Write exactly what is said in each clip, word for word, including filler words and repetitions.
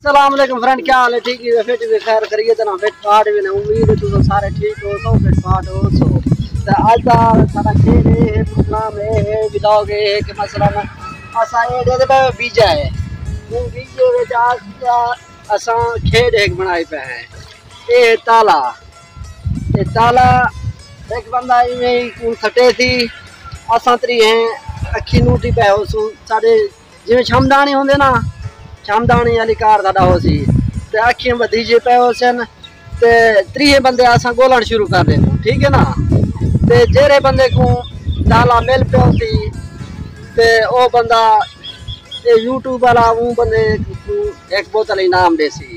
السلام علیکم فرینڈ، کیا حال ہے؟ ٹھیک ہے؟ فٹ بھی خیر خیریت ہے نا؟ فٹ فاٹ بھی نا؟ امید ہے تساں سارے ٹھیک ہو سو، فٹ فاٹ ہو سو۔ تے اج دا سارا کھیل اے ہے، پروگرام اے ہے، ولاگ اے ہے کہ مثلاً اساں اے ڈے تے پئے بیجا ہے، اوں بیجے وچ آ اساں کھیڈ ہک بݨائے پئے ہیں۔ اے ہے تالا، اے تالا ہک بندہ ایویں ہی کوں سٹے سی، اساں تری ہیں اکھی نوٹی پئے ہوسوں، ساڈے جیویں شمدانی ہوندے نا، شمدانی والی کار ساڈا ہوسی، تے اکھیں ودھیجے پئے ہوسن، تے تریہے بندے اساں ڳولݨ شروع کر ݙیندوں، ٹھیک ہے نا؟ تے جیڑھے بندے کوں تالا مل پیا ہوسی، تے او بندہ، اے یوٹیوب والا، اوں بندے کوں ہک بوتل انعام ݙیسی۔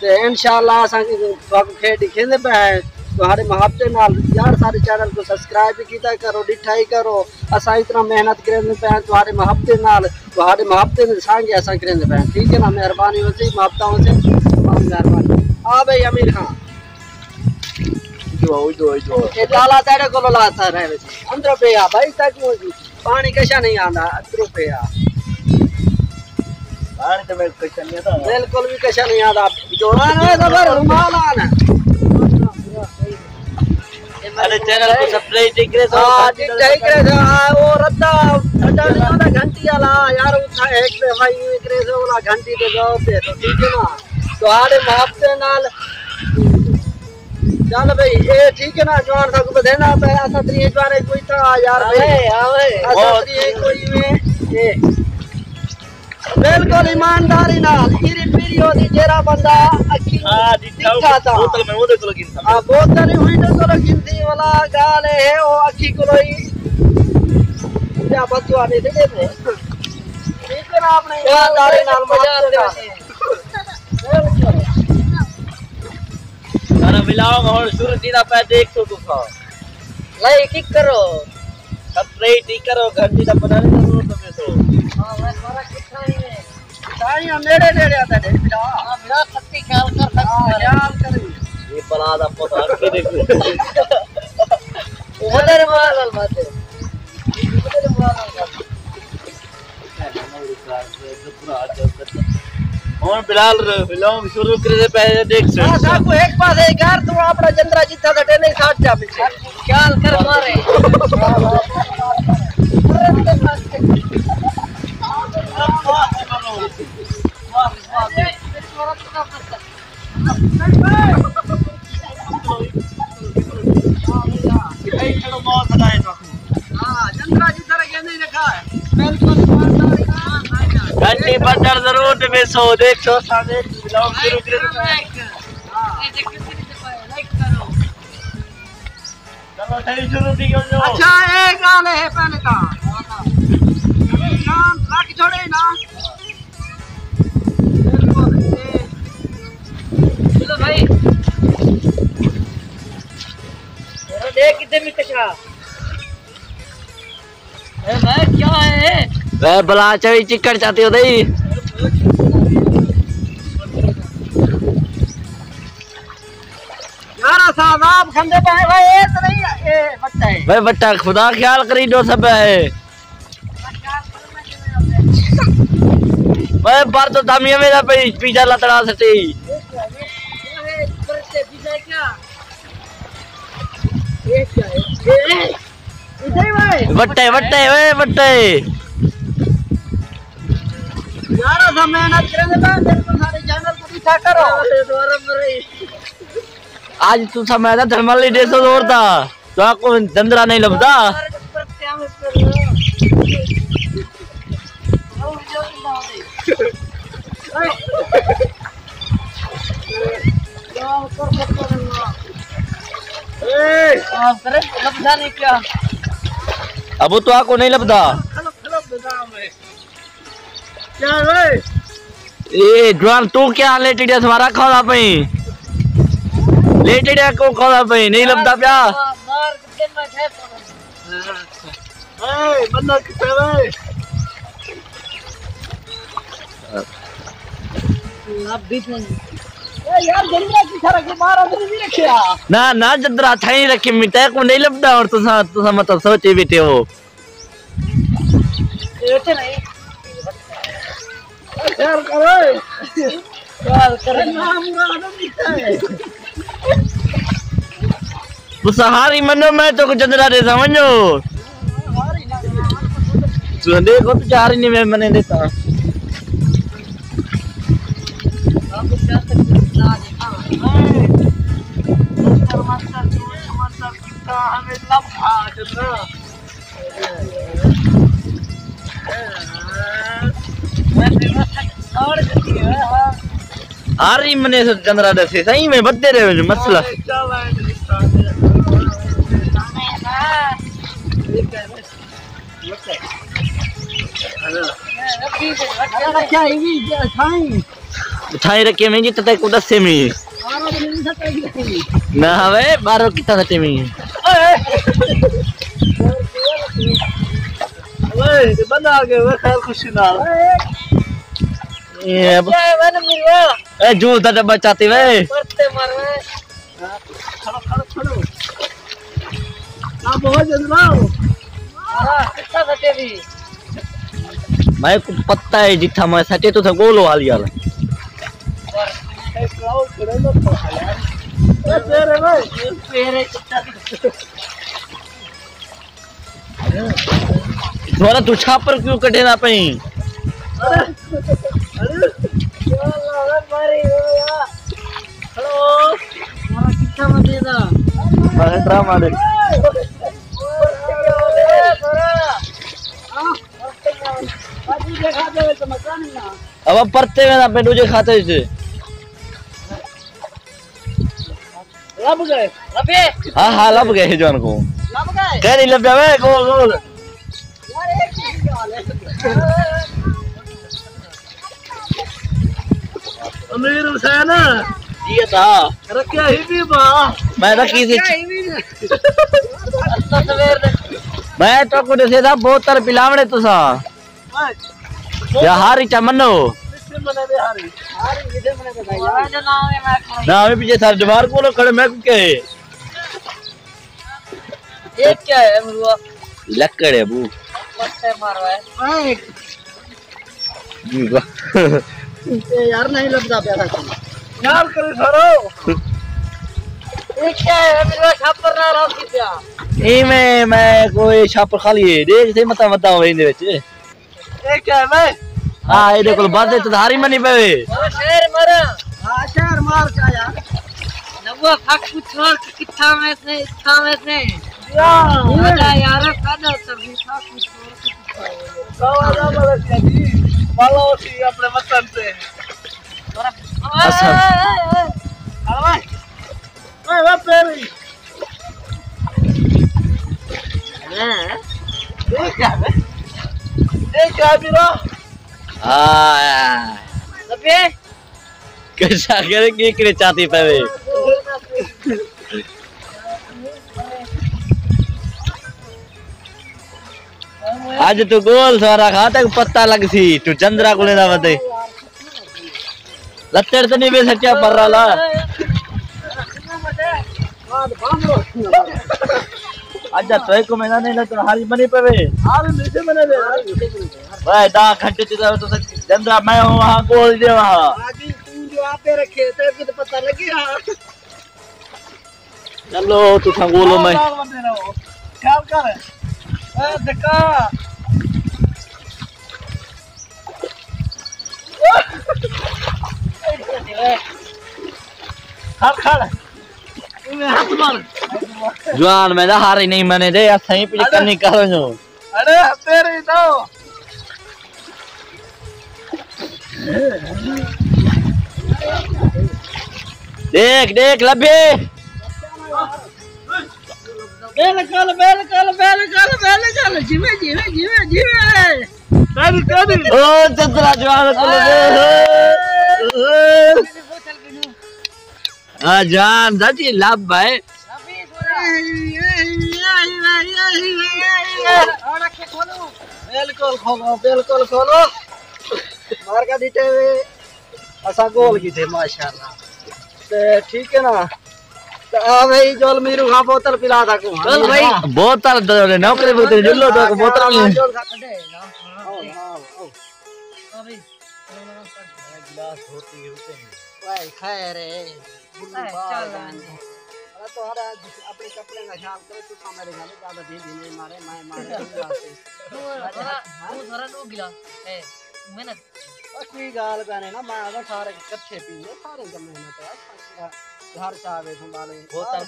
تے انشاءاللہ اساں تہاکوں کھیڈ ݙکھیندے پئے ہیں۔ تہاݙے محبتیں نال یار ساݙے چینل کوں سبسکرائب بھی کیتا کرو، ݙٹھا ہی کرو۔ اساں اتنا محنت کریندے پئے ہیں تہاݙے محبتیں نال، تہاݙے محبتیں دے سانگے اساں کریندے پئے ہیں، ٹھیک ہے نا؟ مہربانی ہوسی، محبتاں ہوسی، مہربانی۔ آ بھائی امیر خان، ادھر آؤ، ادھر آؤ، ادھر آؤ۔ اے تالا تیݙے کولوں لاتا رہے ویسی۔ اندر پیا بھائی، تیکوں پاݨی کشا نہیں آندا، اندر پیا۔ پاݨی تے میکوں کشا نہیں آندا۔ بالکل بھی کشا نہیں آندا۔ جوڑا نہ زبر رومال آن۔ ارے چینل کوں سبسکرائب تے کرے سو، ہاں، گھنٹی تے ٹھیک ہے، ہاں، او ردا، ردا نہیں آندا گھنٹی والا، یار، اتھا ہک دفعہ ایویں کرے سو، اولا گھنٹی تے جاؤ تے، تو ٹھیک ہے نا؟ تہاݙے محبتیں نال۔ چل بھائی، اے ٹھیک ہے نا، جوان ساکوں ٻدھیندا پئے، اساں تریہے جوان ہک کوئی تھا یار بھائی۔ آوے، آوے۔ اساں بہت۔ تریہے کوئی میں، اے۔ بالکل ایمانداری نال، ایری پیری ہوندی جیڑھا بندہ اکھی ہاں، جی، ݙٹھا تاں۔ بوتل میں اوندے کولوں گھنساں۔ ہاں، بوتل ہی ہوئی تے کولوں گھنسی والا ڳالھ اے ہے، او اکھی کولوں ہی۔ کیا بددعا نہیں ݙیندے۔ ٹھیک ہے نا، اپݨے ایمانداری نال مت کرو۔ بالکل۔ سارا ولاگ ہݨ شروع تھیندا پئے، ݙیکھسو تساں۔ لائک ہی کرو۔ سبسکرائب ہی کرو، گھنٹی دا بٹن ضرور دبیسو۔ ہاں، میں سارا کتھا ہی ہے۔ ساری میرے نیڑے آتا ہے، بھرا۔ ہاں، بھرا، سچی خیال کر، سچی ہاں، خیال۔ خیال کریں۔ یہ بلا دا پتہ رکھ کے دیکھو۔ ادھر مال الماتے۔ ادھر مال الماتے۔ ہݨ بلال ولاگ شروع کریندے پئے، ݙیکھسو۔ ہاں، ساکوں ہک پاسے کر، توں اپݨا جندرا جتھاں سٹے نہیں، سٹ جا پچھے۔ خیال کر مارے۔ ہاں، جندرا جدھر ہے، نہیں رکھا ہے۔ بالکل ایمانداری نال۔ گھنٹی بٹن ضرور دبیسو، ݙیکھسو، اساں دے ولاگ شروع کرے۔ ہاں۔ لائک کرو۔ چلو، صحیح شروع تھی ڳیو جو۔ اچھا، اے ڳالھ ہے پہلے تاں۔ جان رکھ چھوڑے نا۔ بالکل، اے۔ چلو بھائی۔ ݙے کتنے میں کشا؟ اے بھائی، کیا ہے؟ اے بلا چوی چکڑ چاتی ہو دئی۔ یار، اساں عذاب کھندے پئے بھائی، اے تے نہیں، اے بٹا ہے۔ بھائی بٹا، خدا خیال کری، ݙو سب ہے۔ بھائی پر تو دم یہ میرا پئی، پیچھا لتڑا سٹی۔ وٹے، وٹے، اوئے وٹے۔ یار، اساں محنت کریندے پئے، بالکل سارے چینل کوں ݙٹھا کرو۔ اڄ تساں میں تاں تھرمل ہی ݙیسو زور دا، تہاکوں جندرا نہیں لبھدا۔ ابو تہاکوں نہیں لبھدا۔ اے جوان، توں کیا لیٹڑیا سوارا کھودا پئی؟ لیٹڑیا کوں کھودا پئی؟ نہیں لبھدا پیا۔ اے، بندہ کتھے وے؟ اے یار، جندرا کتھے رکھے؟ باہر اندر نہیں رکھیا۔ نہ، نہ، جندرا تھائیں رکھی، میں تیکوں نہیں لبھدا۔ ہݨ تساں، تساں مطلب سوچی بیٹھے ہو۔ اے اتے نہیں۔ خیر کرو۔ تساں ہاری منو، میں تہاکوں چندرا ݙیساں، ونڄو۔ تساں ݙیکھو تاں ہاری نہیں میں منے ݙیساں۔ ہاری منے سے چندرا ݙسے سائیں، میں بدے رہے ونڄو مسئلہ۔ اتھائیں رکھے میں جی، تیکوں ݙسے میں۔ نہ وے، ٻاہروں کتھاں سٹے میں۔ اوئے، بندہ آ ڳئے، اوئے، خیر خوشی نال۔ اے اب-، اے جوس دا ڈبہ چاتی وے۔ کھڑو، کھڑو، کھڑو۔ آ بہت جلد آؤ۔ ہاں، کتنا سٹے بھی؟ میں کو پتہ ہے جتھاں میں سٹے تو تھا گولو حال یار۔ اے، کراؤ کھڑے لو تو یار۔ اے، پیرے بھائی۔ پیرے کتنا۔ دوبارہ تو چھاپر کیوں کٹے نہ پئی؟ ارے، ارے، یا اللہ، ارے ماری ہو یا۔ ہلو، مارا کتنا مدے دا؟ بس ڈرامہ دے۔ اب پرتے میں اپنے دوجے کھاتے سے۔ لب گئے؟ لبے؟ ہاں، ہاں، لب گئے جوان کو۔ لب گئے؟ کہہ نہیں لبیا وے، گول، گول۔ یار، ایک ہی ڳالھ ہے۔ امیر حسین۔ جی ادا۔ رکھیا ہی بھی با۔ میں رکھی سی۔ رکھیا ہی بھی۔ میں تو کو دسے دا بوتل پلاونے تساں۔ یا ہاری چا منو۔ نہ، میں پیچھے سارے دیوار کولو کھڑے، میں کو کہے۔ یہ کیا ہے، امروا؟ لکڑ ہے، بو۔ پتھر مارو ہے۔ جی واہ۔ اے یار، نہیں لبدا پیا تھا۔ یار، کرے سارو۔ یہ کیا ہے، امروا؟ چھاپر نہ رہو کتیا؟ ایویں میں کوئی چھاپر خالی ہے۔ دیکھ تے متا متا ہوئے اندے وچ۔ اے کیا ہے بھائی؟ ہاں، اے ݙیکھ لو، بس اے تاں ہاری منی پوے۔ او شیر مر۔ ہاں، شیر مار کیا یار؟ نوا پھک پچھو کہ کتھاں ویسے، اتھاں ویسے۔ یا۔ آجا یار، ساݙا سر بھی پھک پچھو کہ کتھاں ویسے۔ سوا دا بلے جی، مالو سی اپݨے وطن تے۔ اچھا۔ ہاں بھائی۔ اے وا پیری۔ ہاں۔ یہ کیا ہے؟ یہ کیا ہے میرا؟ ہاں۔ لبے؟ کیسا کرے کہ کرے چاتی پہ وے؟ اڄ تو گول سارا کھا تک پتہ لگ سی، تو چندرا کولے دا ودے۔ لتڑ تے نہیں وے سچا پر والا۔ اچھا، تو کو میں نہیں لتڑ ہاری بنی پوے۔ بھائی، دہ گھنٹے چ تو جندا میں ہوں، وہاں گول دے وہاں۔ آجی تو جو آتے رکھے، تے کو تو پتہ لگی ہاں۔ چلو، تساں گولو میں۔ خیال کر۔ اے دھکا۔ کھڑ، کھڑ۔ ایویں ہتھ مار۔ جوان، میں نہ ہاری نہیں منے دے، اساں ہی پچھے کنی کرو جو۔ اڑے، تیرے تو۔ ݙیکھ، ݙیکھ، لبھے۔ بالکل، بالکل، بالکل، بالکل۔ جیویں، جیویں، جیویں، جیویں۔ بالکل۔ او چترا جوان کلو دے۔ آ جان، چاچی لب ہے۔ بالکل کھولو، بالکل کھولو۔ مار کا ݙتے وے۔ اساں گول کیتے، ماشاءاللہ۔ تے ٹھیک ہے نا؟ تے آ بھائی، جول میرو خان بوتل پلا تھا کو۔ چل بھائی۔ بوتل دے، نوکری بوتل، جلو تو بوتل نہیں۔ ہاں، ہاں، ہاں۔ لاس دھوتی کے اتے نہیں۔ اوئے خیر ہے، بلو اے، بال چل بن۔ آنے۔ ارے تو ہر اپنے کپڑے کا خیال کرو، تو میرے گھر زیادہ دھیندی نہیں مارے، میں مارے گلاس۔ تو ذرا، ہاں؟ تو ذرا ݙو گلاس۔ اے، محنت۔ او کوئی ڳالھ کائنی نا، میں آہدا سارے کٹھے پینے، سارے دا محنت ہے۔ گھر چاوے سنبھالے۔ بوتل۔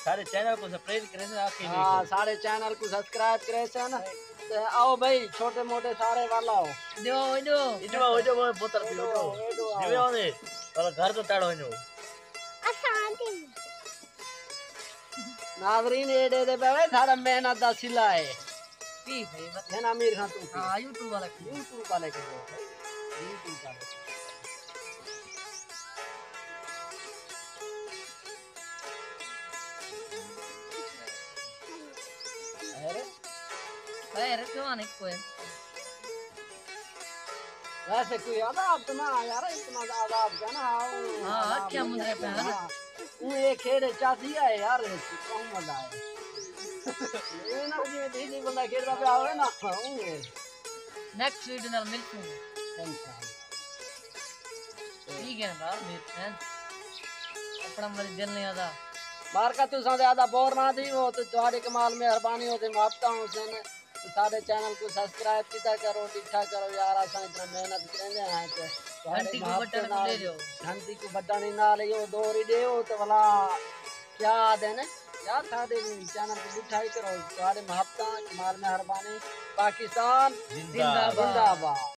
سارے چینل کو سبسکرائب کرے سے، آخری ہاں، کو۔ سارے چینل کو سبسکرائب کرے سے نا۔ تے آؤ بھائی، چھوٹے موٹے سارے والا ہو۔ ݙیو، ݙیو۔ ایݙو آؤ، ایݙو آؤ، بوتل پیو، ایݙو۔ ایݙو آؤ۔ جیویں آؤ نے، پر گھر تو تڑ ونڄو۔ اساں تے۔ ناظرین، اے ݙیہدے پئے وے، سارا محنت دا صلہ ہے۔ ٹھیک ہے، مطلب۔ ہے نا امیر خان توں؟ ہاں، یوٹیوب والا۔ یوٹیوب والے کے۔ یوٹیوب والے۔ خیر؟ خیر، کیوں آنے کوئی؟ ویسے کوئی عذاب تو نہ آیا یار، اتنا عذاب کیا نا، ہاں، ہاں، عذاب کیا نہیں مندرے پہ ہے نا؟ ہاں۔ اوں اے کھیݙ چاسی آئے یار، کیوں مزہ آیا؟ اے نہ جی، جی، جی، بندہ کھیݙدا پیا ہوئے نا، اوں اے۔ نیکسٹ ویڈیو نال ملسوں۔ انشاءاللہ۔ ٹھیک ہے نا، ملتے ہیں۔ اپنا مری دل نہیں آتا۔ مارکا تساں زیادہ بور نہ تھی ہو، تو تہاݙے کمال مہربانی ہو تے محبتاں ہو سن۔ ساݙے چینل کوں سبسکرائب کیتا کرو، ݙٹھا کرو یار، اساں اتنا محنت کریندے ہیں تے تہاݙے گھنٹی کوں محبت بٹن کوں نال، ݙے ݙیو۔ گھنٹی کوں بٹن ہی نال ہی او دور ہی ݙیو تے ولا کیا آہدے نے یار، ساݙے چینل کوں ݙٹھا ہی کرو، تہاݙے محبتاں، کمال مہربانی، پاکستان زندہ باد۔ زندہ باد۔